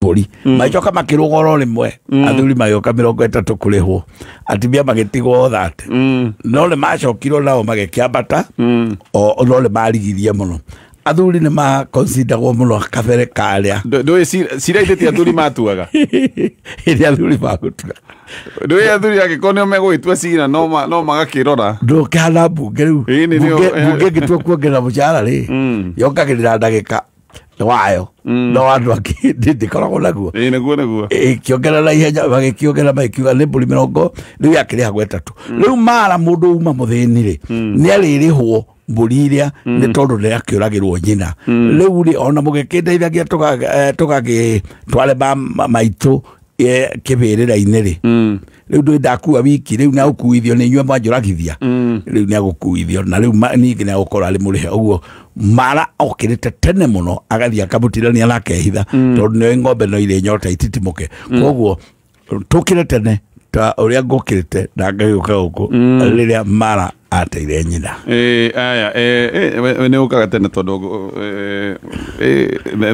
Mbũri magĩcoka makĩrũga oro rĩmwe, athuri magĩũka 30 kũrĩhwo, atumia magĩtigwo 30. No nĩ macokirwo nao magĩkĩambata o no nĩ marigirie mũno. Athuri nĩ makonsidagwo mũno kabere karĩa. Ndũĩ cira ithe ti athuri matuaga. Ĩrĩa athuri magũtua. Ndũĩ athuri angĩkorwo nĩo megũgĩtua cira no magakĩrora. Ndũkĩhana mbunge rĩu. Ĩĩ, nĩ Mbunge ĩngĩtua kuongerera mũcara rĩ, yongagĩrĩra ndagĩka wayo, no andũ angĩ ndĩkoragwo naguo. Ĩĩ, nĩguo. Ĩkĩongerera ihenya, magĩkĩongerera, magĩkiuga nĩ mbũri 30, rĩu yakĩrĩhagwo 3. Rĩu mara mũndũ uma mũthĩni rĩ, nĩ arĩrĩhwo mbũri iria nĩ tondũ nĩ akĩũragĩrwo nyina. Rĩu rĩ, ona mũgĩkĩndeithagia tũgagĩtware maitũ kĩbĩrĩra-inĩ rĩ, rĩu ndũĩ ndakua wiki, rĩu nĩ agũkuithio nĩ inyuĩ mwanjũragithia, rĩu nĩ agũkuithio na rĩu ningĩ nĩ agũkorwo arĩ mũrĩhe. Ũguo mara okĩrĩte tene mũno agathiĩ akamũtirania na akehitha, tondũ nĩoĩ ng'ombe no irĩ nyota ititimũke. Koguo tũkĩre tene ta ũrĩa ngũkĩrĩte na ngagĩũka gũkũ rĩrĩa mara ateire nyina. Ĩĩ, aya, we nĩ ũkaga tene tondũ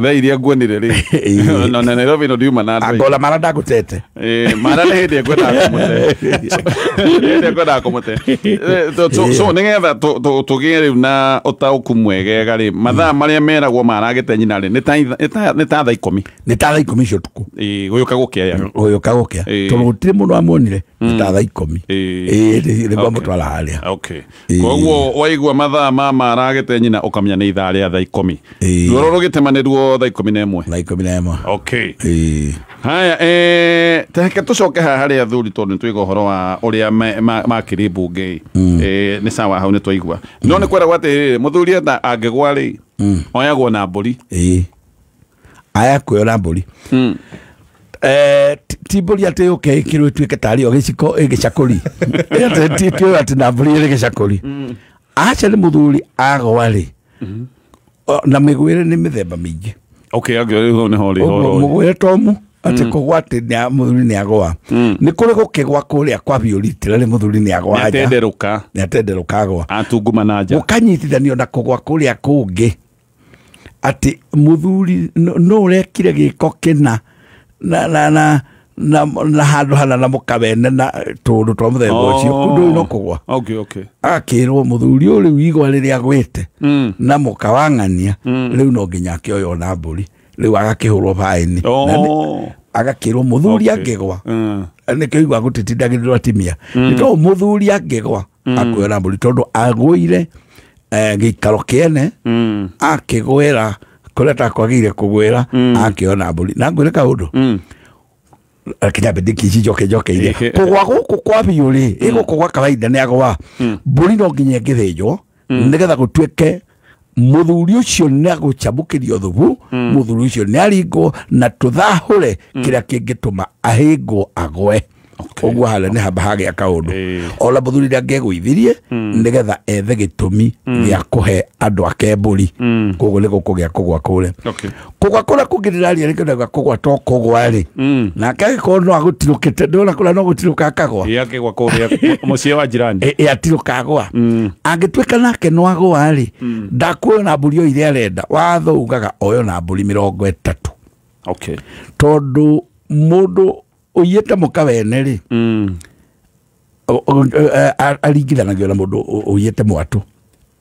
thaa iria nguonire rĩ, na Nairobi no ndiuma na andũ aingĩ. Angola mara ndagũtete. Ĩĩ, mara nĩ hĩndĩ ekwendaga kũmũte. Hĩndĩ ekwendaga kũmũte. So nĩgetha tũgĩe rĩu na ũtaũku mwegega rĩ, mathaa marĩa meragwo maragĩte nyina rĩ, nĩ ta thaa 10. Nĩ ta thaa 10 cia ũtukũ. Ĩĩ, gũgĩũka gũkĩa yani. Gũgĩũka gũkĩa. Tondũ gũtirĩ mũndũ amuonire, nĩ ta thaa 10. Ĩĩ, nĩguo amũtwara harĩa. Koguo waigua mathaa ma maragĩte nyina ũkamenya nĩ ithaa rĩa thaa 10. Ruoro rũgĩtema nĩruo thaa 11. Thaa 11. Haya, ta reke tũcoke haha harĩ athuri tondũ nĩ twaigua ũhoro wa ũrĩa makĩrĩ mbunge. Nĩ sawa, hau nĩ twaigua. No nĩ kweragwo atĩrĩrĩ, mũthuri enda angĩgwa rĩ, oyagwo na mbũri. Ĩĩ. Aya kuoywo na mbũri. Ti mbũri atĩ yũke ĩkĩrwo ĩtuĩke tarĩ o gĩciko ĩgĩcakũri. Atĩ ti atĩ na mbũri ĩrĩ gĩcakũri. Aca, nĩ mũthuri agwa rĩ. Na mĩgwĩre nĩ mĩthemba mĩingĩ. Okay, angĩ hau nĩho rĩ, Ũguo horo. Mũgwĩre tomu atĩ kũgwa atĩ mũthuri nĩ agwa. Nĩ kũrĩ gũkĩgwa kũrĩa kwa biũritĩra nĩ mũthuri nĩ agwa nja. Nĩ atenderũka. Nĩ atenderũka agwa. Atungumana nja. Gũkanyitithanio na kũgwa kũrĩa kũngĩ atĩ mũthuri no ũrekire gĩko kĩna na handũ hana na mũkawene na tũndũ twa mũthemba ũcio, kũndũ ũyũ no kũgwa. Agakĩrwo mũthuri ũyũ rĩu igwa rĩrĩa agwĩte na mũka wa ng'ania, rĩu no nginya akĩoywo na mbũri, rĩu agakĩhũrwo baĩni. Agakĩrwo mũthuri angĩgwa, nĩkĩo igua gũtitindagĩrĩrwo atimia, nĩ tondũ mũthuri angĩgwa akuoya na mbũri tondũ agũire gĩikaro kĩene, akĩgwĩra kũrĩa takwagĩire kũgwĩra, akĩoya na mbũri. Na ngwĩre kaũndũ, kinyambe ndĩkici njoke njokeire kũgwa gũkũ kwa biũ rĩ, ĩ gũkũ gwa kawaida nĩ agwa, mbũri no nginya ĩngĩthĩnjwo nĩgetha gũtuĩke mũthuri ũcio nĩ agũcambũkĩrio thubu, mũthuri ũcio nĩ aringwo na tũthahũre kĩrĩa kĩngĩtũma ahĩngwo agwe. Ũguo harĩa nĩ hamba hagĩa kaũndũ. Ona mũthuri ndangĩegũithirie nĩgetha ethe gĩtũmi gĩa kũhe andũ ake mbũri. Koguo nĩ gũkũgĩa kũgwa kũrĩa. Kũgwa kũrĩa kũngĩ ndĩraria nĩkĩo kũgwa to kũgwa rĩ, nake angĩkorwo no agũtirũkĩte, ndĩrona kũrĩa no gũtirũka akagwa. Ĩĩ, akĩgwa kũrĩa mũciĩ wa jirani. Ĩ atirũka agwa. Angĩtuĩka nake no agwa rĩ, ndakuoyo na mbũri o iria arenda, watho ugaga oyo na mbũri 30. Tondũ mũndũ ũiyĩte mũka wene rĩ, aringithanagio na mũndũ ũiyĩte mwatũ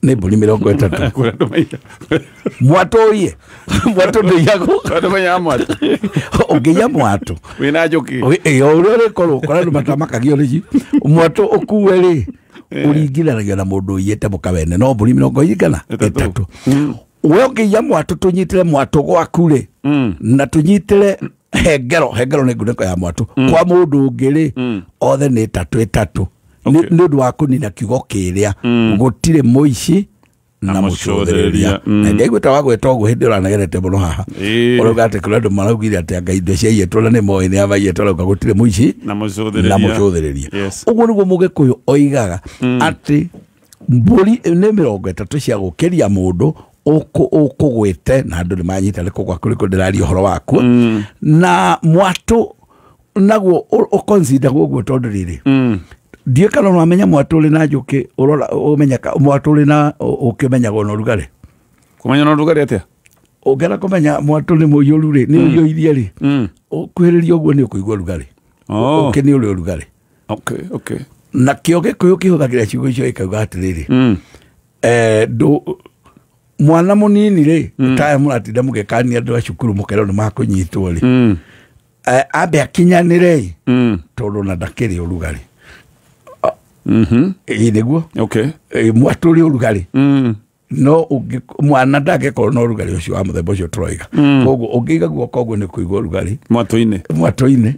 nĩ mbũri 30. Kũrĩa andũ maiya. Mwatũ ũiye, mwatũ ndũiyagwo. Kũrĩa andũ maiyaga mwatũ. Ũngĩiya mwatũ wĩna njũkĩ. Ĩ, o ũrĩa ũrĩkorwo ũkora andũ matamakagio nĩci mwatũ ũkue rĩ, ũringithanagio na mũndũ ũiyĩte mũka wene no mbũri mĩrongo igana 30. 30. We ũngĩiya mwatũ, tũnyitĩre mwatũ gwaku rĩ, na tũnyitĩre hengero, hengero nĩ ngunĩko ya mwatũ kwa mũndũ ũngĩ rĩ, othe nĩ 3 3. Nĩ ũndũ wa kũnina kiugo kĩrĩa gũtirĩ mũici na Na mũcũthĩrĩria. mũcũthĩrĩria. Na ndaigua ta wagweta ũguo hĩndĩ ũranegerete mũno haha. Ũrauga atĩ kũrĩ andũ maraugire atĩ anga indo ciaiyĩtwo na nĩ moĩ nĩ amaiyĩtwo, arauga gũtirĩ mũici na mũcũthĩrĩria. Na mũcũthĩrĩria. Ũguo nĩguo mũgĩkũyũ oigaga atĩ mbũri nĩ 30 cia gũkĩria mũndũ ũkũgwĩte, na andũ nĩ manyita nĩ kũgwa kũrĩkũ ndĩraria ũhoro wakuo. Na mwatũ naguo ũconsideragwo ũguo tondũ rĩrĩ, ndiũĩ kana ũramenya mwatũ ũrĩ na njũkĩ, ũrora ũmenyeka mwatũ ũrĩ na ũkĩmenyagwo na ũrugarĩ. Kũmenya na ũrugarĩ atĩa? Ũngĩenda kũmenya mwatũ nĩ mũiyũru rĩ, nĩ ũiyũirie rĩ, ũkuhĩrĩria ũguo nĩ ũkũigua ũrugarĩ. Ũkĩ nĩ ũrĩ ũrugarĩ. Okay, okay. Nakĩo Gĩkũyũ kĩhũthagĩra ciugo icio gĩkauga atĩrĩrĩ, mwana mũnini rĩ, taya mũratinda mũgĩkania andũ a cukuru mũkerwo nĩ makũnyitwo rĩ, ambe akinyanĩre tondũ na ndakĩrĩ ũrugarĩ. Ĩĩ nĩguo. Okay. Mwatũ ũrĩ ũrugarĩ. No mwana ndangĩkorwo na ũrugarĩ ũcio wa mũthemba ũcio tũroiga. Koguo ũngĩiga guoko ũguo nĩ kũigua ũrugarĩ. Mwatũ-inĩ. Mwatũ-inĩ.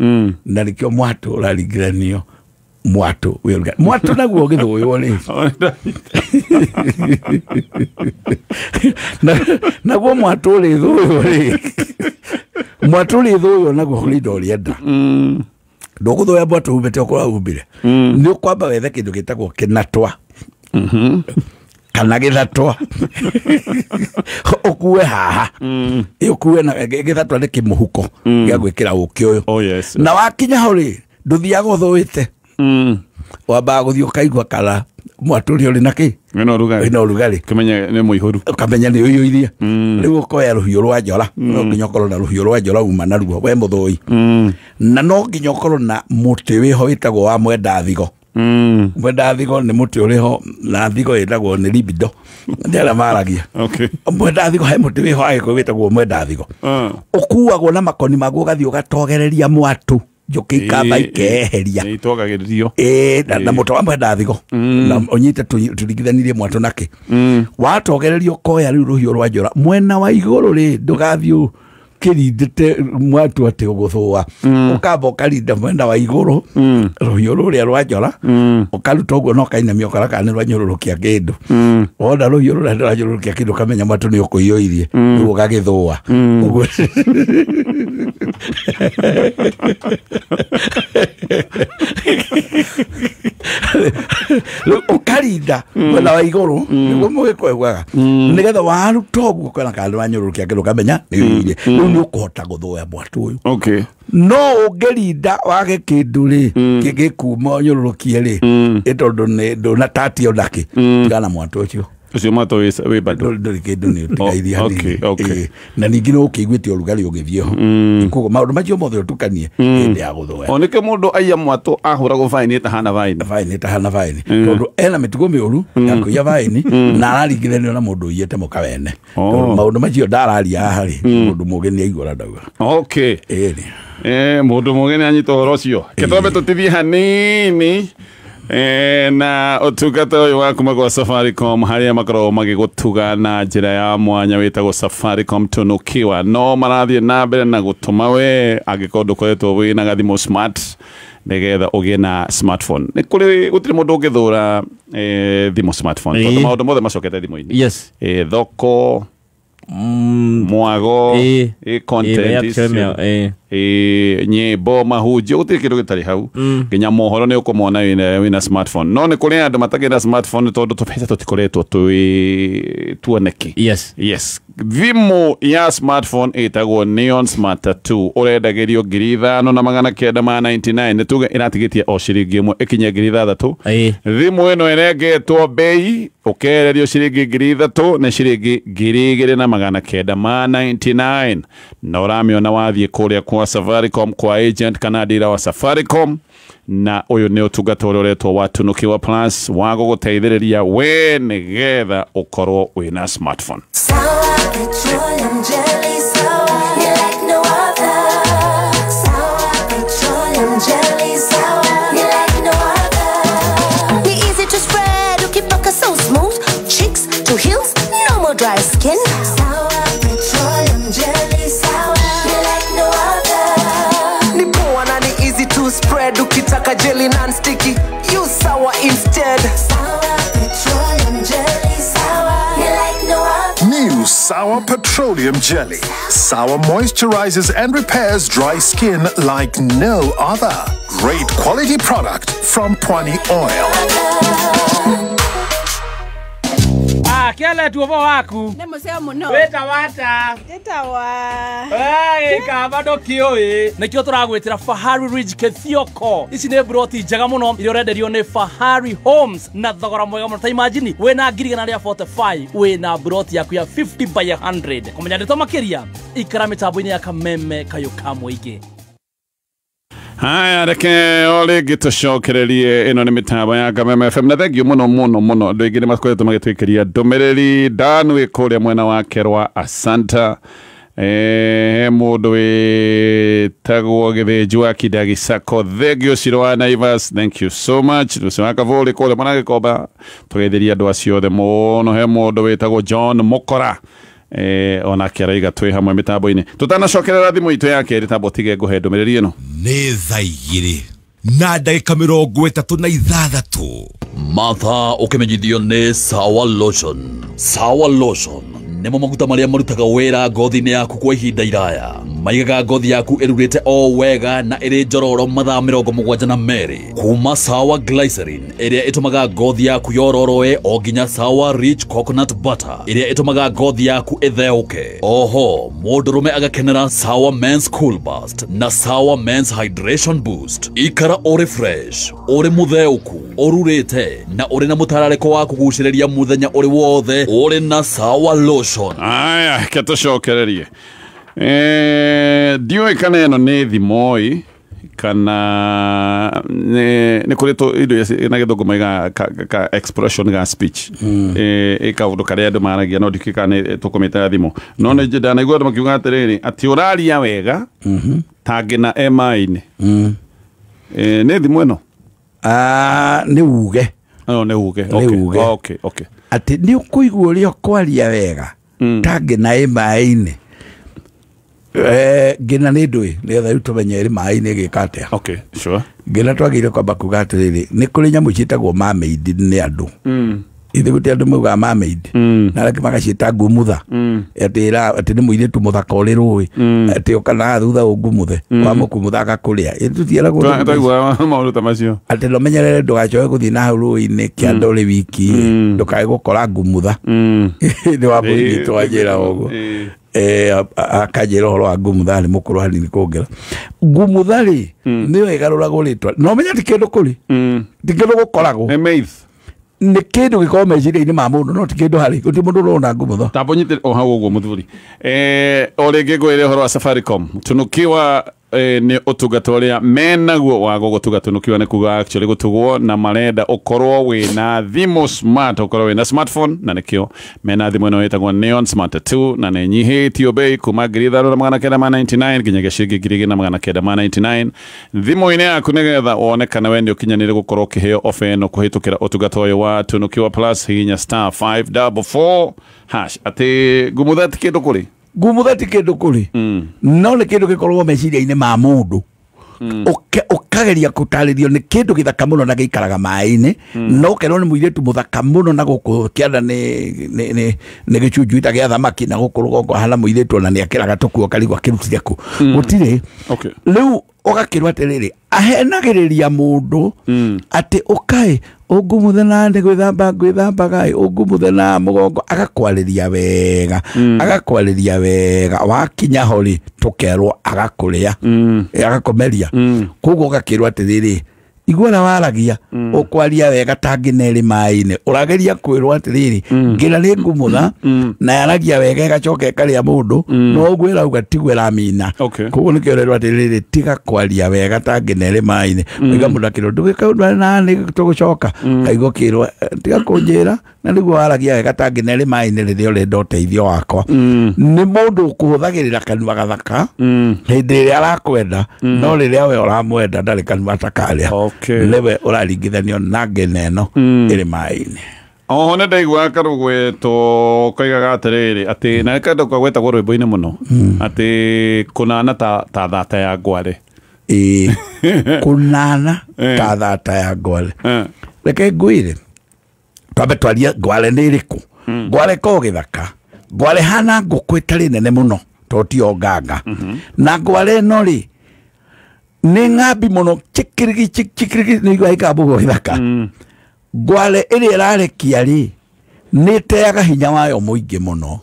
Na nĩkĩo mwatũ ũraringithanio mwatũ wĩ ũrugarĩ. Mwatũ naguo ũgĩthũywo rĩ. Naguo mwatũ ũrĩthũywo rĩ. Mwatũ ũrĩthũywo naguo kũrĩ indo ũrĩenda. Ndũgũthũya mwatũ umĩte okorwo umbire. Nĩ ũkwamba wethe kĩndũ gĩtagwo kĩnatwa. Kana gĩthatwa. Ũkue haha. Ũkue na gĩthatwa nĩ kĩmũhuko gĩa gwĩkĩra ũkĩ ũyũ. Oh yes. Na wakinya ho rĩ, ndũthiaga ũthũĩte. Wambaga gũthiĩ ũkaigua kana mwatũ ũrĩa ũrĩ na kĩ? Wĩna ũrugarĩ. Wĩna ũrugarĩ. Ũkamenya nĩ mũihũru. Ũkamenya nĩ ũiyũirie. Rĩu ũkoya rũhiũ rwa njora. No nginya ũkorwo na rũhiũ rwa njora uma naruo we mũthũi. Na no nginya ũkorwo na mũtĩ wĩho wĩtagwo wa mwenda thigo. Mwenda thigo nĩ mũtĩ ũrĩho na thigo ĩtagwo nĩ libido. Nĩ arĩa maragia. Okay. Mwenda thigo he mũtĩ wĩho Agĩkũyũ wĩtagwo mwenda thigo. Ũkuagwo na makoni maguo ũgathiĩ ũgatogereria mwatũ. Njũkĩ ikamba ikeheria. Nĩ itogagĩrĩrio. Na mũtĩ wa mwenda thigo. Na ũnyite tũringithanirie mwatũ nakĩ. Watogererio ũkoya rĩu rũhiũ rwa njora. Mwena wa igũrũ rĩ, ndũgathiĩ kĩrindĩte mwatũ atĩ ũgũthũa. Ũkamba ũkarinda mwena wa igũrũ rũhiũ rũrĩa rwa njora, ũkaruta ũguo na ũkainamia ũkora kana nĩ rwanyũrũrũkia kĩndũ. Wona rũhiũ rũrĩa nĩ rwanyũrũrũkia kĩndũ ũkamenya mwatũ nĩ ũkũiyũirie, rĩu ũgagĩthũa. Ũguo ũkarinda mwena wa igũrũ nĩguo mũgĩkũyũ augaga, nĩgetha waruta ũguo ũkona kana nĩ wanyũrũrũkia kĩndũ ũkamenya nĩ ũiyũirie. Rĩu nĩ ũkũhota gũthũya mwatũ ũyũ. Okay. No ũngĩrinda wage kĩndũ rĩ, kĩngĩkuma ũnyũrũrũkie rĩ, ĩ tondũ nĩ ndũnatatia onakĩ, tigana na mwatũ ũcio. Ũcio mwatũ wĩ bado. Ndũrĩ kĩndũ nĩ ũtigairie hanini. Okay. Na ningĩ nĩ ũkĩiguĩte ũrugarĩ ũgĩthiĩ ho. Koguo maũndũ macio mothe ũtukanie hĩndĩ ya gũthũya. O nĩkĩo mũndũ aiya mwatũ ahũragwo baini ĩtahana baini. Baini ĩtahana baini. Tondũ ena mĩtugo mĩũru ya kũiya baini na araringithanio na mũndũ ũiyĩte mũka wene. Tondũ maũndũ macio ndararia haha rĩ, mũndũ mũũgĩ nĩ aigua ũrĩa ndauga. Okay. Ĩĩ. Mũndũ mũũgĩ nĩ anyita ũhoro ũcio. Kĩtwambe tũtithie hanini. Na ũtungata ũyũ wa kuma gwa Safaricom harĩa makoragwo magĩgũtuga na njĩra ya mwanya wĩtagwo Safaricom Tunukiwa. No marathiĩ na mbere na gũtũma we angĩkorwo ndũkoretwo wĩna gathimũ smart nĩgetha ũgĩe na smartphone. Nĩ kũrĩ gũtirĩ mũndũ ũngĩthũra thimũ smartphone tondũ maũndũ mothe macokete thimũ-inĩ. Yes. Thoko, mwago, content icio, nyĩmbo, mahunjio, gũtirĩ kĩndũ gĩtarĩ hau. Nginya mohoro nĩ ũkũmona wĩna smartphone. No nĩ kũrĩ andũ matakĩrĩ na smartphone tondũ tũbeca tũtikoretwo twĩ tuoneki. Yes. Yes. Thimũ ya smartphone ĩtagwo Neon Smart 2 ũrendagĩrio 5999 nĩ tuge ĩratigĩtie o ciringi ĩmwe ĩkinye 3000. Thimũ ĩno ĩrengetwo bei ũkererio ciringi 3000 nĩ ciringi 2999 na ũramĩona wathiĩ kũrĩa kwa Safaricom kwa agent kana dealer wa Safaricom. Na ũyũ nĩ ũtungata ũrĩa ũretwo wa Tunukiwa Plus wa gũgũteithĩrĩria we nĩgetha ũkorwo wĩna smartphone. Petroleum jelly sour, you like no other. Sour petroleum jelly sour, you like no other. Be easy to spread, ukipaka so smooth, cheeks to heels, no more dry skin. Sour petroleum jelly sour, you like no other. Ni poa na ni easy to spread, ukitaka jelly non-sticky, use sour instead. Sour petroleum jelly sour, you like no other. New Sour Petroleum Jelly. Sour moisturizes and repairs dry skin like no other. Great quality product from Pwani Oil. Kele tu ũhoro waku. Nĩ mũceo mũno. Wĩta wata. Ndĩtawa. Ĩ kaba ndũkĩũĩ. Nĩkĩo tũragwĩtĩra Fahari Ridge Kethioko. Ici nĩ broti njega mũno iria ũrenderio nĩ Fahari Homes na thogora mwega mũno. Ta imagine wĩna 145,000 wĩna broti yaku ya 50 by 100. Kũmenya ndeto makĩria ikara mĩtambo-inĩ ya Kameme Kayũ ka Mũingĩ. Haya, reke o rĩngĩ tũcokererie ĩno nĩ mĩtambo ya Kameme FM na thengiũ mũno mũno mũno andũ aingĩ nĩ makoretwo magĩtwĩkĩria ndũmĩrĩri Dan wĩ kũrĩa mwena wa Kerwa Asanta. He mũndũ wĩtagwo Gĩthĩnju wa Kindagisako, thengiũ Ciro wa Naivas, thank you so much. Rũcio wa Kavũrĩ kũrĩa mwena wa Gĩkomba, tũgeithĩria andũ acio othe mũno. He mũndũ wĩtagwo John Mokora, onake araiga twĩ hamwe mĩtambo-inĩ. Tũtanacokerera thimũ itũ ya kerĩ, tambo tige ngũhe ndũmĩrĩri ĩno. Nĩ thaa 2:36. Martha ũkĩmenyithio nĩ Sawa Lotion. Sawa Lotion nĩmo maguta marĩa marutaga wĩra ngothi-inĩ yaku kwa ihinda iraya. Maigaga ngothi yaku ĩrurĩte o wega na ĩrĩ njororo mathaa 72. Kuma Sawa Glycerin ĩrĩa ĩtũmaga ngothi yaku yororoe o nginya Sawa Rich Coconut Butter ĩrĩa ĩtũmaga ngothi yaku ĩtheũke. Oho mũndũrũme agakenera Sawa Men's Cool Burst na Sawa Men's Hydration Boost. Ikara ũrĩ fresh, ũrĩ mũtheũku, ũrurĩte na ũrĩ na mũtararĩko wa kũgucĩrĩria mũthenya ũrĩ wothe ũrĩ na Sawa Lotion. Aya, ke tũcokererie. Ndiũĩ kana ĩno nĩ thimoi kana nĩ kũrĩ indo na gĩthũngũ maiga ka expression ga speech. Ĩ kaũndũ karĩa andũ maragia no ndikĩ kana tũkũmĩta thimo. No nĩ ndanaigua andũ makiuga atĩrĩrĩ atĩ ũraria wega ta ngĩna e maĩ-inĩ. Nĩ thimo ĩno? Nĩ uge. No, nĩ uge. Okay. Okay. Atĩ nĩ ũkũigua ũrĩa ũkwaria wega ta ngĩna ĩ maĩ-inĩ. Ngĩna nĩ ndũĩ nĩgetha rĩu tũmenye ĩrĩ maĩ-inĩ ĩgĩka atĩa. Okay, sure. Ngĩna twagĩrĩire kwamba kuga atĩrĩrĩ nĩ kũrĩ nyamũ ciĩtagwo mermaid nĩ andũ. Ithe gũtirĩ andũ maugaga mermaid na arĩa angĩ magaciĩta ngumutha. Atĩ nĩ mũirĩtu mũthaka ũrĩ rũĩ atĩ ũka na thutha ũngumuthe wamũkumutha agakũrĩa. Tũtiaragwo twaigua maũndũ ta macio. Atĩ no menyerere ndũgacoke gũthiĩ na hau rũĩ-inĩ kĩanda ũrĩ wiki ndũkae gũkora ngumutha. Nĩ wamũnyitwo wanjĩra ũguo. Akanjĩra ũhoro wa ngumutha nĩ mũkũrũ hanini kũngĩra. Ngumutha rĩ nĩyo ĩgarũragwo rĩtwa. No ũmenye ti kĩndũ kũrĩ. Ti kĩndũ gũkoragwo. Nĩ myth. Nĩ kĩndũ gĩkoragwo meciria-inĩ ma mũndũ no ti kĩndũ harĩ. Gũtirĩ mũndũ ũrona ngumutha. Tambo nyite o hau ũguo mũthuri. O rĩngĩ ngwĩre ũhoro wa Safaricom. Tunukiwa nĩ ũtungata ũrĩa menaguo wa gũgũtuga. Tunukiwa nĩ kuga actually gũtugwo na marenda ũkorwo wĩna thimũ smart, ũkorwo wĩna smartphone na nĩkĩo mena thimũ ĩno ĩtagwo Neon Smart 2 na nĩ ĩnyihĩtio bei kuma 5999 nginyagia ciringi 2999 thimũ-inĩ yaku nĩgetha wone kana we nĩ ũkinyanĩire gũkorwo ũkĩheo ofa ĩno kũhĩtũkĩra ũtungata ũyũ wa Tunukiwa Plus. Hihinya *544# atĩ ngumutha ti kĩndũ kũrĩ. Ngumutha ti kĩndũ kũrĩ no nĩ kĩndũ gĩkoragwo meciria-inĩ ma mũndũ. Ũkageria gũtarĩrio nĩ kĩndũ gĩthaka mũno na gĩikaraga maĩ-inĩ no ũkerwo nĩ mũirĩtu mũthaka mũno na gũkũ kĩanda nĩ gĩcunjuita gĩa thamaki na gũkũ rũgongo hana mũirĩtu ona nĩ akĩraga tũkuo karigwo akĩrutire kũ. Gũtirĩ. Rĩu ũgakĩrwo atĩrĩrĩ ahenagĩrĩria mũndũ atĩ ũkaĩ ũngumuthe na nĩ gwĩthamba ngwĩthambaga ĩ ũngumuthe na mũgongo agakwarĩria wega agakwarĩria wega wakinya ho rĩ tũkerwo agakũrĩa agakũmeria. Koguo ũgakĩrwo atĩrĩrĩ igua ũrĩa waragia ũkwaria wega ta ngĩna ĩrĩ maĩ-inĩ. Ũrageria kwĩrwo atĩrĩrĩ ngĩna nĩ ngumutha na yaragia wega ĩgacoka ĩkarĩa mũndũ no ũguo ĩrauga tiguo ĩramina. Koguo nĩkĩo ũrerwo atĩrĩrĩ tiga kwaria wega ta ngĩna ĩrĩ maĩ-inĩ. Ũiga mũndũ akĩrwo ndũgĩke ũndũ na nĩ tũgũcoka kaigua ũkĩrwo tiga kũnjĩra na nĩguo waragia wega ta ngĩna ĩrĩ maĩ-inĩ rĩrĩa ũrenda ũteithio wakwa. Nĩ mũndũ ũkũhũthagĩrĩra kanua gathaka hĩndĩ ĩrĩa arakwenda no rĩrĩa we ũramwenda ndarĩ kanua ta karĩa. Nĩwe ũraringithanio na ngĩna ĩno ĩrĩ maĩ-inĩ. Oho nĩ ndaigua karũgwetwo koigaga atĩrĩrĩ atĩ na kandũ kagwetagwo rwĩmbo-inĩ mũno atĩ kũnana ta thata ya ngware. Ĩĩ kũnana ta thata ya ngware. Reke ngwĩre twambe twarie ngware nĩ ĩrĩkũ. Ngware ĩkoragwo gĩthaka. Ngware hana ngũkũ ĩtarĩ nene mũno to tiyo nganga. Na ngware ĩno rĩ nĩ ng'ambi mũno chikirigi chikirigi nĩ igua ĩkambugo gĩthaka. Ngware ĩrĩa ĩrarekia rĩ Nĩ ĩteaga hinya wayo mũingĩ mũno.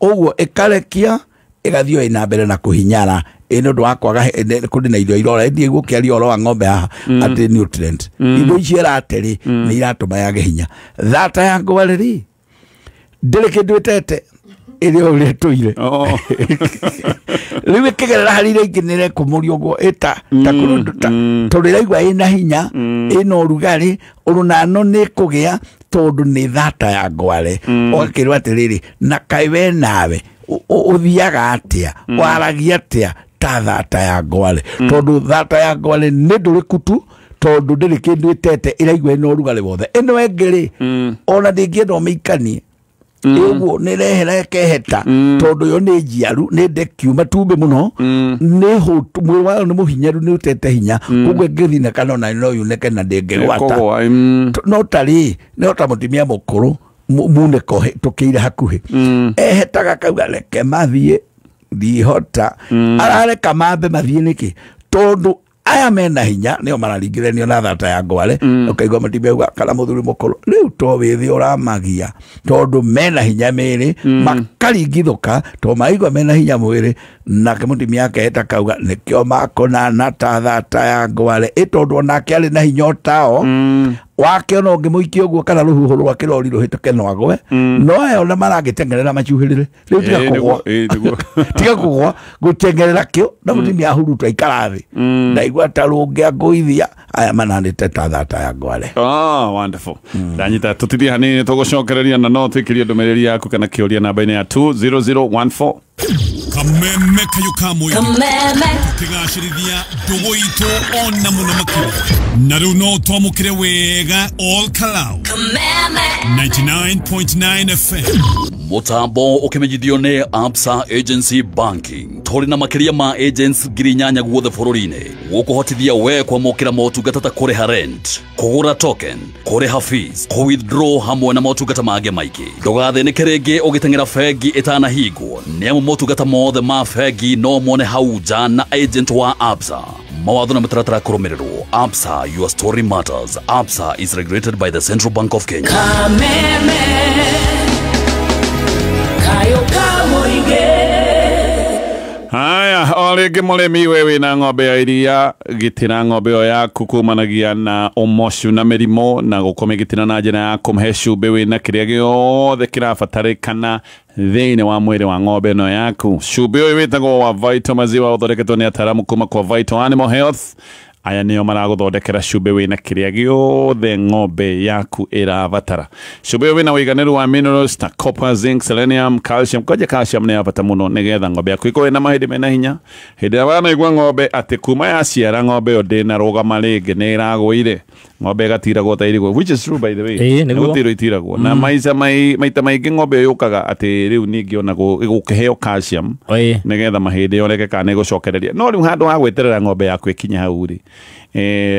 Ũguo ĩkarekia ĩgathiĩ ĩna mbere na kũhinyara ĩ nĩ ũndũ wa kwaga kũndĩ na irio irora ĩthiĩ gũkĩaria ũhoro wa ng'ombe haha atĩ nutrient indo icio ĩrate rĩ nĩ iratũma yage hinya. Thata ya ngware rĩ ndĩrĩ kĩndũ ĩtete ĩrĩ o ũrĩa ĩtũire. Rĩu ĩkĩgerera harĩ iria ingĩ nĩ ĩrekũmũria ũguo ĩta ta kũrũndũ ta tondũ ĩraigua ĩna hinya ĩna ũrugarĩ ũrũnano nĩ ĩkũgĩa tondũ nĩ thata ya ngware. Ũgakĩrwo atĩrĩrĩ na kaĩ we nawe ũthiaga atĩa waragia atĩa ta thata ya ngware tondũ thata ya ngware nĩ ndũrĩku tu tondũ ndĩrĩ kĩndũ ĩtete ĩraigua ĩna ũrugarĩ wothe. Ĩno ĩngĩ rĩ ona ndĩngĩenda ũmĩikanie ũguo nĩ rehera ĩkeheta tondũ yo nĩ njiaru nĩ ndekiu matumbĩ mũno nĩ hũtu mwĩrĩ wayo nĩ mũhinyaru nĩ ũtete hinya koguo ĩngĩthina kana ona no yunĩke na ndĩngĩgwata. No tarĩ no ta mũtumia mũkũrũ munĩko tũkĩire hakuhĩ ehetaga kauga reke mathiĩ ndihota arareka mambe mathiĩ nĩkĩ tondũ aya mena hinya nĩo mararingithania na thata ya ngware. Ũkaigua mũtumia auga kana mũthuri mũkũrũ rĩu to wĩthĩ ũramagia tondũ mena hinya mĩĩrĩ makaringithũka tondũ maraigua mena hinya mwĩrĩ nake mũtumia akeheta kauga nĩkĩo makonana ta thata ya ngware ĩ tondũ onake arĩ na hinya otao wake ona ũngĩmũikia ũguo kana rũhuho rwa kĩrori rũhĩtũke no agwe no aya ona marangĩteng'erera macuhĩrĩre rĩu tiga kũgwa tiga kũgwa gũteng'erera kĩo na mũtumia ahurutwo aikara thĩ ndaigua ta rũngĩangũithia aya mananĩte ta thata ya ngware. Wonderful. Ndanyita tũtithie hanini tũgũcokereria na no twĩkĩrie ndũmĩrĩri yaku kana kĩũria namba-inĩ ya 20014. Kameme kayo kamwe kameme tukigacirithia ndugu itu ona muno makĩria na rĩu no twamũkĩre wega all Kalau Kameme 99.9 FM. Mutambo ukimenyithio nĩ Absa Agency Banking tũrĩ na makĩria ma agents 8,000 guothe bũrũri-inĩ gũkũhotithia we kwamũkĩra motungata ta kũrĩha rent, kũgũra token, kũrĩha fees, kũ-withdraw hamwe na motungata mangĩ maingĩ. Ndũgathĩnĩke rĩngĩ ũgĩteng'era bengi ĩtanahingwo nĩ amu motungata mothe ma bengi no mone hau nja na agent wa Absa. Mawatho na mĩtaratara kũrũmĩrĩrwo. Absa, your story matters. Absa is regulated by the Central Bank of Kenya. Kameme kayo kamuige. Haya, o rĩngĩ mũrĩmi we wĩna ng'ombe ya iria gitĩra ng'ombe ĩyo yaku kumanagia na ũmocu na mĩrimũ na gũkũmĩgitĩra na njĩra ya kũmĩhe cumbĩ wĩna kĩrĩa gĩothe kĩrabatarĩkana thĩinĩ wa mwĩrĩ wa ng'ombe ĩno yaku. Cumbĩ ũyũ wĩtagwo wa Vital Maziwa ũthondeketwo nĩ ataaramu kuma kwa Vital Animal Health. Aya nĩo maragũthondekera cumbĩ wĩna kĩrĩa gĩothe ng'ombe yaku ĩrabatara. Cumbĩ ũyũ wĩna ũiganĩru wa minerals ta copper, zinc, selenium, calcium. Kwanja calcium nĩ ya bata mũno nĩgetha ng'ombe yaku ĩkorwo ĩna mahĩndĩ mena hinya. Hĩndĩ ĩrĩa wanaigua ng'ombe atĩ kuma yaciara ng'ombe ĩyo ndĩnarũgama rĩngĩ nĩ ĩragũire ng'ombe ĩgatiragwo ta irigũ, which is true by the way. Nĩgũtirwo itiragwo na maita maingĩ ng'ombe ĩyo yũkaga atĩ rĩu ningĩ ona gũkĩheo calcium nĩgetha mahĩndĩ yoreke kana ĩgũcokereria. No rĩu handũ ha gweterera ng'ombe yaku ĩkinye hau rĩ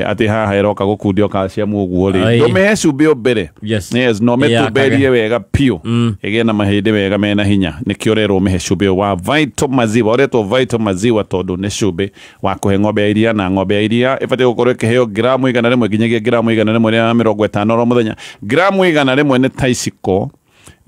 atĩ haha ĩroka gũkundio calcium ũguo rĩ ndũmĩhe cumbĩ o mbere. Yes, no mĩtumberie wega piũ ĩgĩe na mahĩndĩ wega mena hinya. Nĩkĩo ũrerwo ũmĩhe cumbĩ wa Vital Maziwa. Ũretwo Vital Maziwa tondũ nĩ cumbĩ wa kũhe ng'ombe ya iria, na ng'ombe ya iria ĩbatiĩ gũkorwo ĩkĩheo gramu 100 nginyagia gramu 150 oro mũthenya. Gramu 100 nĩ ta iciko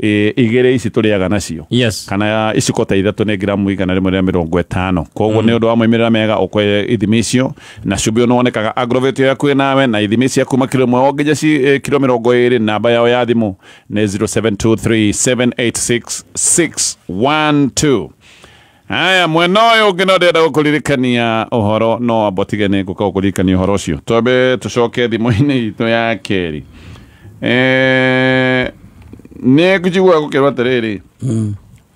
igĩrĩ ici tũrĩaga nacio. Yes. Kana iciko ta ithatũ nĩ gramu 150. Koguo nĩ ũndũ wa moimĩrĩra mega ũkoe ithimi icio na cumbĩ ũyũ nĩwonekaga Agrovet yaku nawe na ithimi cia kuma kilo 1 nginya kilo 20. Namba yao ya thimũ nĩ 0723786612. Haya, mwena ũyũ ũngĩ no ndĩrenda gũkũririkania ũhoro no amba ũtige nĩ ngũka gũkũririkania ũhoro ũcio. Twambe tũcoke thimũ-inĩ itũ ya kerĩ. Nĩ ngũjigua gũkĩrwo atĩrĩrĩ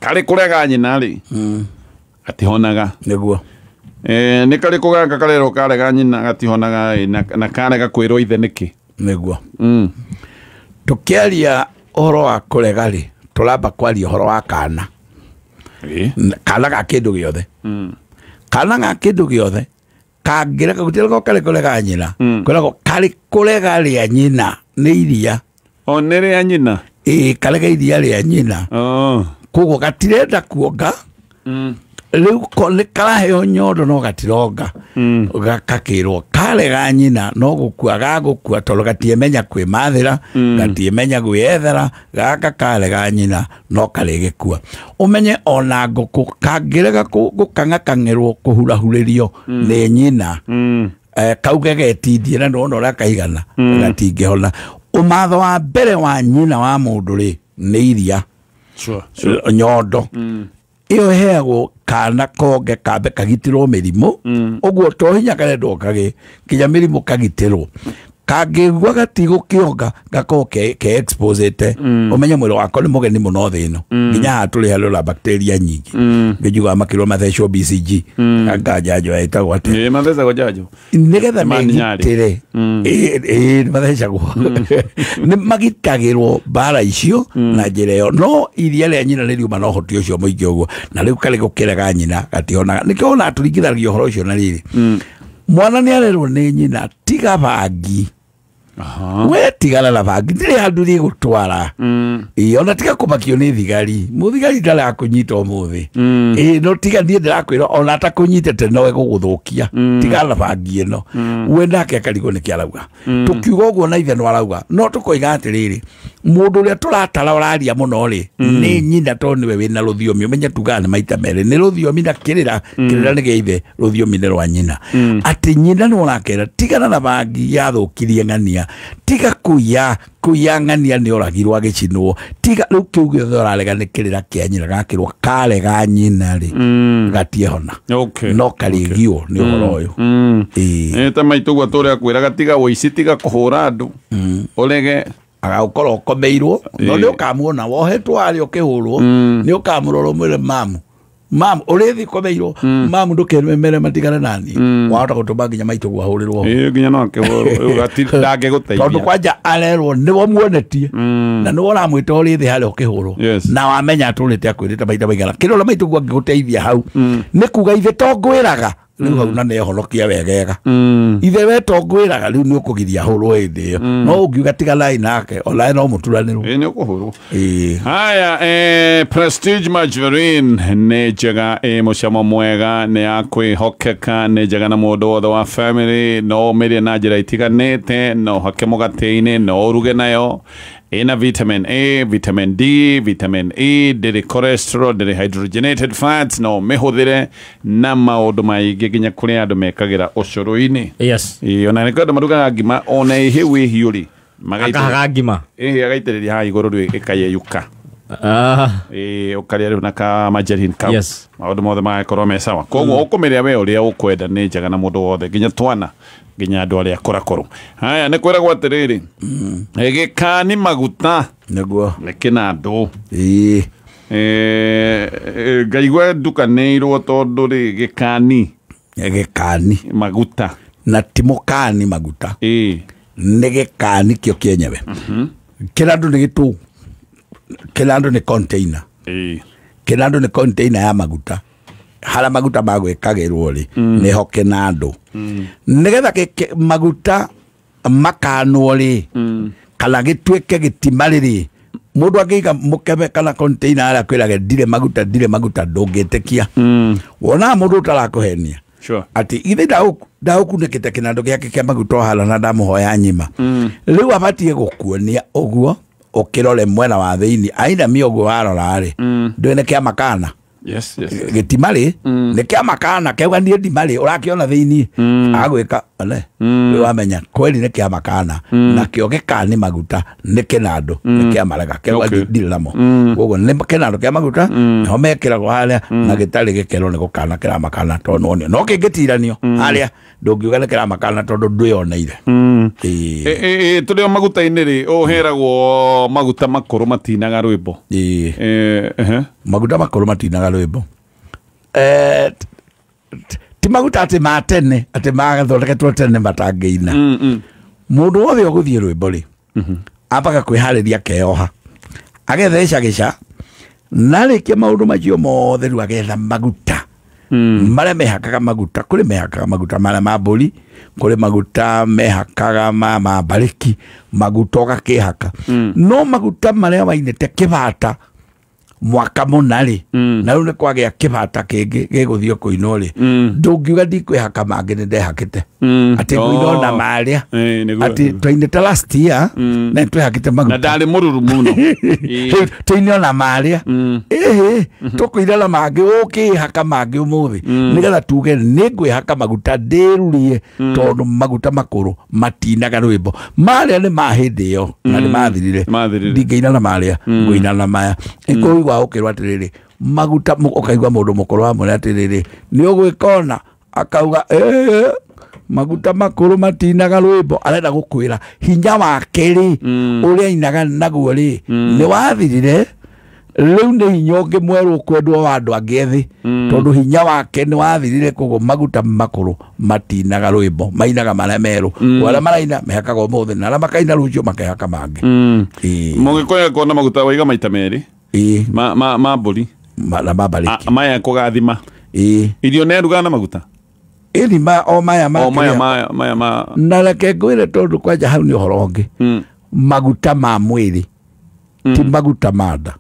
karĩ kũrega nyina rĩ gatihonaga. Nĩguo nĩ karĩ kũgaka karerwo karega nyina gatihonaga na karega kwĩrwo ithe nĩkĩ. Nĩguo tũkĩaria ũhoro wa kũrega rĩ tũramba kwaria ũhoro wa kana. Kana ga kĩndũ gĩothe. Kana ga kĩndũ gĩothe kangĩrega gũtirĩ karĩ kũrega nyina kwĩragwo karĩ kũrega rĩa nyina nĩ iria. O nĩ rĩa nyina. Ĩĩ karega iria rĩa nyina. Koguo gatirenda kuonga. Rĩu nĩ karaheo nyondo no gatironga. Gakakĩrwo karega nyina no gũkua gagũkua tondũ gatiemenya kwĩmathĩra, gatiemenya gwĩethera, gaka karega nyina no karĩgĩkua. Ũmenye ona ngũkũ kangĩrega gũkang'akang'ĩrwo kũhurahurĩrio nĩ nyina, kauge getindie na nĩwona ũrĩa kaigana, gatingĩhona. Ũmatho wa mbere wa nyina wa mũndũ rĩ nĩ iria. Nyondo ĩyo ĩheagwo kana konge kambe kagitĩrwo mĩrimũ, ũguo to hinya karendwo kagĩ kinya mĩrimũ kagitĩrwo. Kangĩigua gatigũkĩonga gakorwo ke exposete, ũmenye mwĩrĩ wako nĩ mũgeni mũno thĩ ĩno, nginya haha tũrĩ harĩ bacteria nyingĩ. Ngĩnjugaga makĩrwo mathecwo BCG, njanjo ĩtagwo atĩa? Mathecagwo njanjo nĩgetha megitĩre. Ĩĩ mathecagwo, nĩ magitagĩrwo mbara icio na njĩra ĩyo. No iria rĩa nyina nĩ riuma na ũhoti ũcio mũingĩ ũguo, na rĩu karĩ gũkĩrega nyina gatihonaga. Nĩkĩo ona tũringithanagia ũhoro ũcio na rĩrĩ, mwana nĩ arerwo nĩ nyina tiga bangi. We tigana na bangi, ndirĩ handũ rĩgũtwara. Ĩĩ ona tiga kũmakio nĩ thigari, mũthigari ndarakũnyita ũmũthĩ. Ĩĩ no tiga niĩ ndĩrakwĩra ona atakũnyitĩte no egũgũthũkia. Tigana na bangi ĩno. We nake akarigwo nĩkĩ arauga. Tũkiuga ũguo na ithe no arauga, no tũkoiga atĩrĩrĩ, mũndũ ũrĩa tũratara ũraria mũno rĩ nĩ nyina, tondũ nĩwe wĩna rũthiomi. Ũmenye tugaga nĩ maita merĩ, nĩ rũthiomi na kĩrĩra. Kĩrĩra nĩ gĩa ithe, rũthiomi nĩ rwa nyina. Atĩ nyina nĩ ũrakera tigana na bangi yathũkirie ng'ania, tiga kuya kuya ng'ania nĩ oragirwo agĩcinwo, tiga rĩu kĩu gĩothe ũrarega nĩ kĩrĩra kĩa nyina, gakĩrwo karega nyina rĩ gatiehona, no karĩgio nĩ ũhoro ũyũ. Ĩĩ ta maitũ ũguo tũrĩa kwĩraga tiga ũici, tiga kũhũra andũ, ũrege agagũkorwo ũkomeirwo, no nĩ ũkamuona wohetwo harĩa ũkĩhũrwo, nĩ ũkamũrora ũmwĩre mamu, mamu ũrĩthi komeirwo, mamu ndũkemere matigane nani, wahota gũtũma nginya maitũ guo ahũrĩrwo. Ĩĩ nginya no akĩhũrwo, ndangĩgũteithia, tondũ kwanja arerwo nĩwe muonetie na nĩwe ũramwĩta ũrĩthĩ harĩa ũkĩhũrwo, na wamenya atũrĩte akwĩrĩte maita maigana. Kĩrĩa ũrĩa maitũ guo angĩgũteithia hau nĩ kuga ithe to ngwĩraga rĩu hau na nĩehonokia wegega. Ithe we to ngwĩraga rĩu nĩ ũkũgiria hũrwo hĩndĩ ĩyo, no ũngiuga tiganai nake onawe no mũturanĩrwo. Ĩĩ nĩ ũkũhũrwo. Haya, Prestige Margarine nĩ njega, ĩ mũcamo mwega, nĩ ya kwĩhokeka, nĩ njega na mũndũ wothe wa family, no ũmĩrĩe na njĩra itiganĩte, no ũhake mũgate-inĩ, no ũruge nayo. Ina vitamin A, vitamin D, vitamin E, ndĩrĩ cholesterol, ndĩrĩ hydrogenated fats, no mĩhũthĩre na maũndũ maingĩ nginya kũrĩa andũ mekagĩra ũcũrũ-inĩ. Yes. Ĩĩ ona nĩ andũ marugaga ngima ona ĩhĩu ĩhiũ rĩ, akahaga ngima. Ĩhĩ agaitĩrĩria haha igũrũ rĩu ĩkayeyũka. Ĩĩ ũkarĩa rĩu na ka margarine kau. Yes. Maũndũ mothe magakorwo me sawa. Koguo ũkũmĩrĩa we ũrĩa ũkwenda, nĩ njega na mũndũ wothe nginya twana, nginya andũ arĩa akũrakũrũ. Haya nĩ kwĩragwo atĩrĩrĩ, gĩkani maguta nĩguo nĩ kĩnandũ. Ĩĩ ngaigua ndukanĩirwo tondũ rĩ gĩkani gĩkani maguta na ti mũkani maguta. Ĩĩ nĩ gĩkani kĩo kĩenyewe. Kĩnandũ nĩ gĩtũ, kĩnandũ nĩ container. Ĩĩ kĩnandũ nĩ container ya maguta, harĩa maguta magwĩkagĩrwo rĩ nĩho kĩnandũ. Nĩgetha maguta makanwo rĩ kana gĩtuĩke gĩtima rĩ, mũndũ angĩiga mũkebe kana container harĩa akwĩrage ndirĩ maguta, ndirĩ maguta, ndũngĩtĩkia. Wonaga mũndũ ũtarakũhenia atĩ ithe ndagũkunĩkĩte kĩnandũ gĩake kĩa maguta o harĩa na ndamũhoya nyima. Rĩu abatiĩ gũkuonia ũguo ũkĩrore mwena wa thĩinĩ, ainamia ũguo warora rĩ, ndũĩ nĩ kĩa makana. Yes, yes. Gĩtima rĩ nĩ kĩa makana, kĩauga niĩ ndima rĩ ũrakĩona thĩinĩ, agwĩka one rĩu wamenya kweli nĩ kĩa makana, nakĩo gĩkani maguta nĩ kĩnandũ, nĩ kĩa marega, kĩauga ndirĩ namo. Koguo nĩ kĩnandũ kĩa maguta nĩho mekĩragwo harĩa, na gĩtarĩ gĩkĩrwo nĩ gũkana kĩramakana tondũ nĩwonio. No kĩngĩtiranio harĩa ndũngiuga nĩ kĩramakana tondũ ndwĩoneire. Tũrĩ o maguta-inĩ rĩ, ũheragwo maguta makũrũ matinaga rwĩmbo. Ĩĩ maguta makũrũ matinaga rwĩmbo. Ti maguta atĩ ma tene, atĩ magathondeketwo tene matangĩina. Mũndũ wothe ũgũthiĩ rwĩmbo rĩ, ambaga kwĩharĩria akeoha, agetheca gĩca, na arĩkia maũndũ macio mothe rĩu agetha maguta marĩa mehakaga maguta. Kũrĩ mehakaga maguta marĩa ma mbũri, kũrĩ maguta mehakaga ma mbarĩki, maguta ũgakĩhaka. No maguta marĩa wainĩte kĩbata Mwaka mũna rĩ na rĩu nĩ kwagĩa kĩbata kĩngĩ gĩgũthiĩ kũinwo rĩ ndũngiuga ndikwĩhaka mangĩ nĩ ndehakĩte atĩ ngũinwo na marĩa atĩ twainĩte last year na twehakĩte maguta na ndarĩ mũruru mũno tũine ona marĩa ĩhĩ tũkũina na mangĩ ũkĩhaka mangĩ ũmũthĩ nĩgetha tuge nĩ ngwĩhaka maguta ndĩrurie tondũ maguta makũrũ matinaga rwĩmbo marĩa nĩ ma hĩndĩ ĩyo na nĩ mathirire ndingĩina na marĩa ngũina na maya ĩkũigua ũkĩrwo atĩrĩrĩ maguta ũkaigua mũndũ mũkũrũ wamwĩra atĩrĩrĩ nĩ ũgwĩka ona akauga maguta makũrũ matinaga rwĩmbo arenda gũkwĩra hinya wake rĩ ũrĩa ainaga naguo rĩ nĩ wathirire rĩu nĩ hinya ũngĩ mwerũ ũkwendwo wa andũ angĩ ethĩ tondũ hinya wake nĩ wathirire koguo maguta makũrũ matinaga rwĩmbo mainaga marĩa merũ arĩa maraina mehakaga ũmũthĩ na arĩa makaina rũciũ makehaka mangĩ. Mũgĩkũyũ akona maguta waiga maita merĩ ma mbũri na ma mbarĩki maya kũgathima irio nĩ arugaga na maguta ĩni ma o maya ma o maya ma na reke ngwĩre tondũ kwanja hau nĩ ũhoro ũngĩ maguta ma mwĩrĩ ti maguta ma nda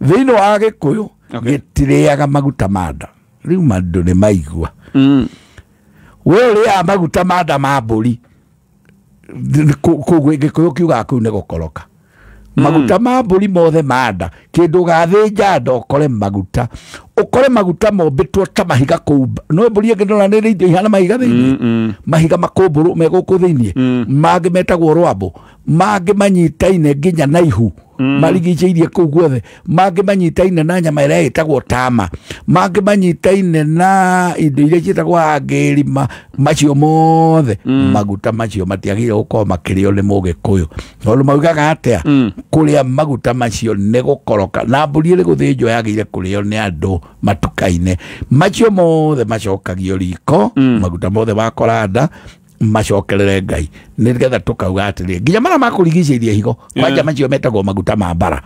thĩinĩ wa Gĩkũyũ gĩtirĩaga maguta ma nda rĩu andũ nĩ maigua we ũrĩaga maguta ma nda ma mbũri Gĩkũyũ kiugaga kũu nĩ gũkoroka maguta ma mbũri mothe ma nda kĩndũ gathĩnja nda ũkore maguta ũkore maguta mombĩtwo ta mahiga kũu no mbũri ĩngĩ ndona nĩ indo ihana mahiga thĩinĩ mahiga makũmbũrũ me gũkũ thĩinĩ mangĩ metagwo rwambũ mangĩ manyitaine nginya na ihu marigicĩirie kũu guothe mangĩ manyitaine na nyama ĩrĩa ĩtagwo tama mangĩ manyitaine na indo iria ciĩtagwo angĩrima macio mothe maguta macio matiagĩrĩire gũkorwo makĩrĩo nĩ Mũgĩkũyũ tondũ maugaga atĩa kũrĩa maguta macio nĩ gũkoroka na mbũri ĩrĩ gũthĩnjwo yagĩrĩire kũrĩo nĩ andũ matukaine macio mothe macokagio riko maguta mothe wakora nda macokerere Ngai nĩgetha tũkauga atĩrĩ nginya marĩa makũrigicĩirie higo kwanja macio metagwo maguta ma mbara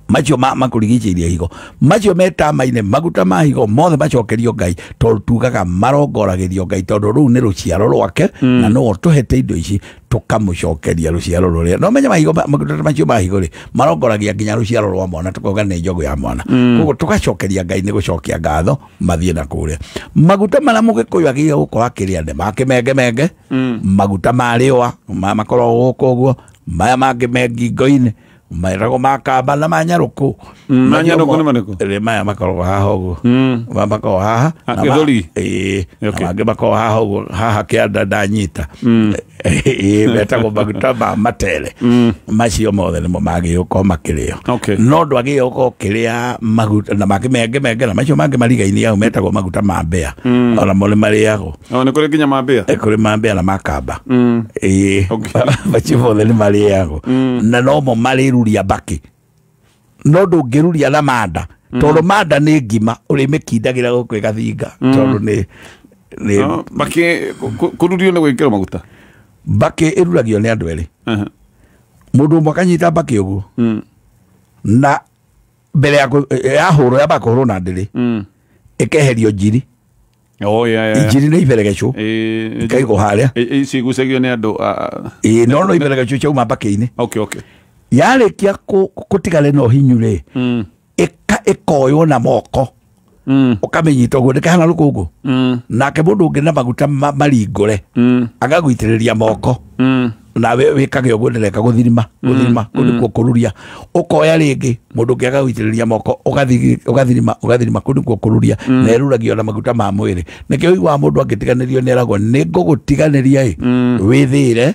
macio makũrigicĩirie higo macio metamaine maguta ma higo mothe macokerio Ngai tondũ tugaga marongoragĩrio Ngai tondũ rũu nĩ rũciaro rwake na no tũhete indo ici tũkamũcokeria rũciaro rũrĩa no menya mahigo maguta macio ma higo rĩ marongoragia nginya rũciaro rwa mwana tũkauga nĩ njogũ ya mwana koguo tũgacokeria Ngai nĩ gũcokia ngatho mathiĩ na kũrĩa maguta marĩa Mũgĩkũyũ agĩrĩire gũkorwo akĩrĩa nĩ ma kĩmengemenge maguta ma rĩũa makoragwo gũkũ ũguo maya mangĩ me ngingo-inĩ mairagwo makamba na manyarũkũ manyarũkũ nĩ marĩkũ maya makoragwo haha ũguo makoragwo haha gĩthũri na mangĩ makoragwo haha ũguo haha kĩanda ndanyita metagwo maguta ma matere macio mothe nĩmo magĩrĩirwo gũkorwo makĩrĩo no ndwagĩrĩirwo gũkorwo ũkĩrĩa maguta na mangĩ mengemenge na macio mangĩ marigaini hau metagwo maguta ma mbĩa onamo nĩ marĩagwo nĩ kũrĩ nginya ma mbĩa kũrĩ ma mbĩa na makamba macio mothe nĩ marĩagwo na nomo marĩruria mbakĩ no ndũngĩruria na manda tondũ manda nĩ ngima ũrĩmĩkindagĩra gũkũ ĩgathinga tondũ nĩ mbakĩ kũrurio nĩ gwĩkĩrwo maguta mbakĩ ĩruragio nĩ andũ erĩ mũndũ ũmwe akanyita mbakĩ ũguo na mbere ya hũrwo yambaga kũhũrwo na ndĩrĩ ĩkeherio njiri injiri nĩ iberegecũ ikaigwo harĩa cigucagio nĩ andũ no iberegecũ ciauma mbakĩ-inĩ yarĩkia kũtigare na ũhinyu rĩ ĩkoywo na moko ũkamĩnyita ũguo ndĩkahana rũkũngũ nake mũndũ ũngĩ na maguta maringũre agagũitĩrĩria moko nawe wĩkage ũguo ndĩreka gũthirima gũthirima kũu nĩkuo kũruria ũkoya rĩngĩ mũndũ ũngĩ agagũitĩrĩria moko ũgathirima ũgathirima kũu nĩkuo kũruria na ĩruragio na maguta ma mwĩrĩ nĩkĩo ũiguaga mũndũ angĩtiganĩrio nĩ eragwo nĩ ngũgũtiganĩria ĩ wĩthĩre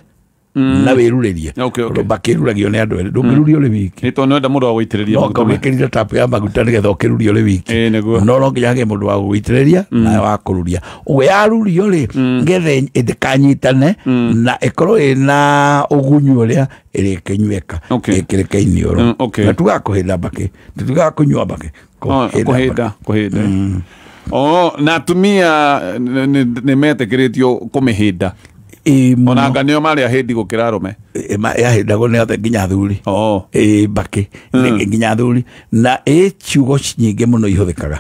na wĩrurĩrie tondũ mbakĩ ĩruragio nĩ andũ erĩ ndũngĩruria ũrĩ wiki tondũ nĩwenda mũndũ wa gũitĩrĩria no ũgĩkĩrire tapu ya maguta nĩgetha ũkĩrurie ũrĩ wiki no nginya hagĩe mũndũ wa gũgũitĩrĩria nawe wa kũruria ũguo yarurio rĩ nĩgetha ndĩkanyitane na ĩkorwo ĩna ũgunyu ũrĩa ĩrĩkĩnyuĩka ĩkĩrĩke iniũrũ na tugaga kũhĩnda mbakĩ tũtigaga kũnyua mbakĩ kũhĩnda na atumia nĩ metĩkĩrĩtio kũmĩhĩnda ona anga nĩo marĩ ahĩndi gũkĩra arũme yahĩndagwo nĩ othe nginya athuri mbakĩ nginya athuri na ĩ ciugo nyingĩ mũno ihũthĩkaga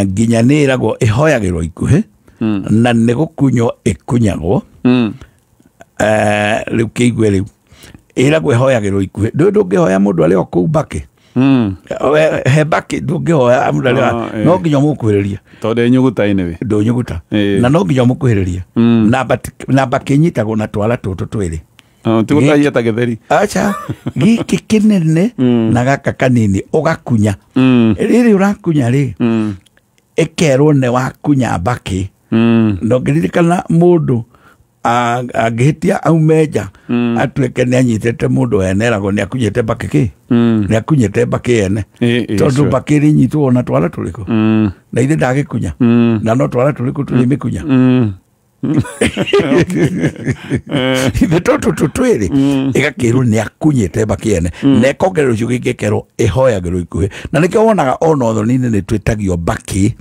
nginya nĩ ĩragwo ĩhoyagĩrwo ikuhĩ na nĩ gũkunywo ĩkunyagwo rĩu kĩigue rĩu ĩragwo ĩhoyagĩrwo ikuhĩ ndũĩ ndũngĩhoya mũndũ arĩ o kũu mbakĩ He mbakĩ ndũngĩhoya no nginya ũmũkuhĩrĩrie tondũ nyuguta-inĩ we ndũnyuguta na no nginya ũmũkuhĩrĩrie na mbakĩ inyitagwo na twara tũtũ twĩrĩ tigũtahia ta gĩtheri aca gĩkĩ kĩnene na gaka kanini ũgakunya rĩrĩ ũrakunya rĩ ĩkerwo nĩ wakunya mbakĩ na ũngĩririkana mũndũ angĩhĩtia aume nja atuĩke nĩ anyitĩte mũndũ ene eragwo nĩ akunyĩte mbakĩ kĩ nĩ akunyĩte mbakĩ ene tondũ mbakĩ ĩrĩnyitwo na twara tũrĩkũ na ithe ndagĩkunya na no twara tũrĩkũ tũrĩmĩkunya ithe tũtũ tũtwĩrĩ ĩgakĩrwo nĩ akunyĩte mbakĩ ene na ĩkongererwo ũcio gĩngĩkerwo ĩhoyagĩrwo ikuhĩ na nĩkĩo wonaga ona ũthoni-inĩ nĩ twĩtagio mbakĩ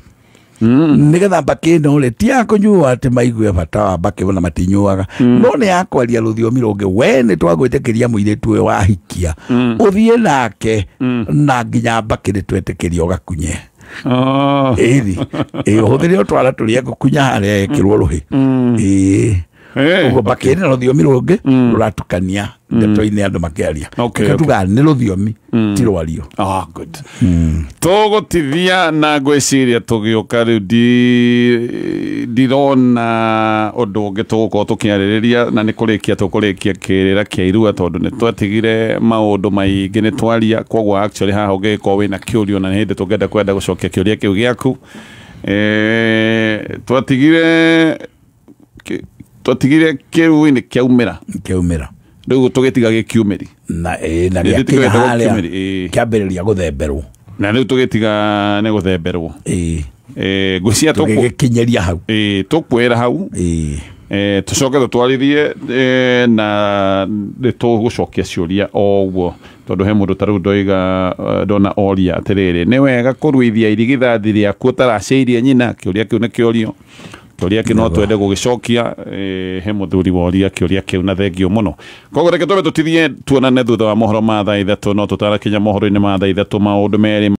nigetha mbakĩ ĩno rĩ ti ya kũnyua atĩ maigue bata wa mbakĩ na matinyuaga no nĩ ya kwaria rũthiomi rũngĩ we nĩ twagwĩtĩkĩria mũirĩtu ũyũ wahikia ũthiĩ nake na nginya mbakĩ nĩ twetĩkĩria ũgakunye ĩthi ũhũthĩre o twara tũrĩa ngũkunya harĩa ĩkĩrwo rũhĩ ĩĩ ũguo mbakĩ ĩna rũthiomi rũngĩ rũratukania ndeto-inĩ andũ makĩaria tugaga nĩ rũthiomi ti rwario. Good. Tũgũtithia na ngwĩciria tũgĩũka rĩu ndirona ũndũ ũngĩ tũgũkorwo tũkĩarĩrĩria na nĩ kũrĩkia tũkũrĩkia kĩrĩra kĩa irua tondũ nĩ twatigire maũndũ maingĩ nĩ twaria koguo actually haha ũngĩgĩkorwo wĩna kĩũria na nĩ hĩndĩ tũngĩenda kwenda gũcokia kĩũria kĩu gĩaku twatigire kĩruinĩ kĩaumĩra rĩu tũgĩtiga gĩkiumĩri na na gĩakinya harĩa kĩambĩrĩria gũthemberwo na rĩu tũgĩtiga nĩ gũthemberwo ngwĩciria tũgĩkinyĩria hau tũkwĩra hau tũcoke tũtwarithie na nĩ tũgũcokia ciũria o ũguo tondũ he mũndũ ta rĩu ndoiga ndona oria atĩrĩrĩ nĩ wega kũruithia irigithathi rĩaku ũtaracĩirie nyina kĩũria kĩu nĩ kĩũrio kĩũria kĩu no twende gũgĩcokia he mũthuri woria kĩũria kĩu na thengio mũno koguo reke twambe tũtithie tuonane thutha wa mohoro ma thaa 3 no tũtarakinya mohoro-inĩ ma thaa 3 maũndũ merĩ.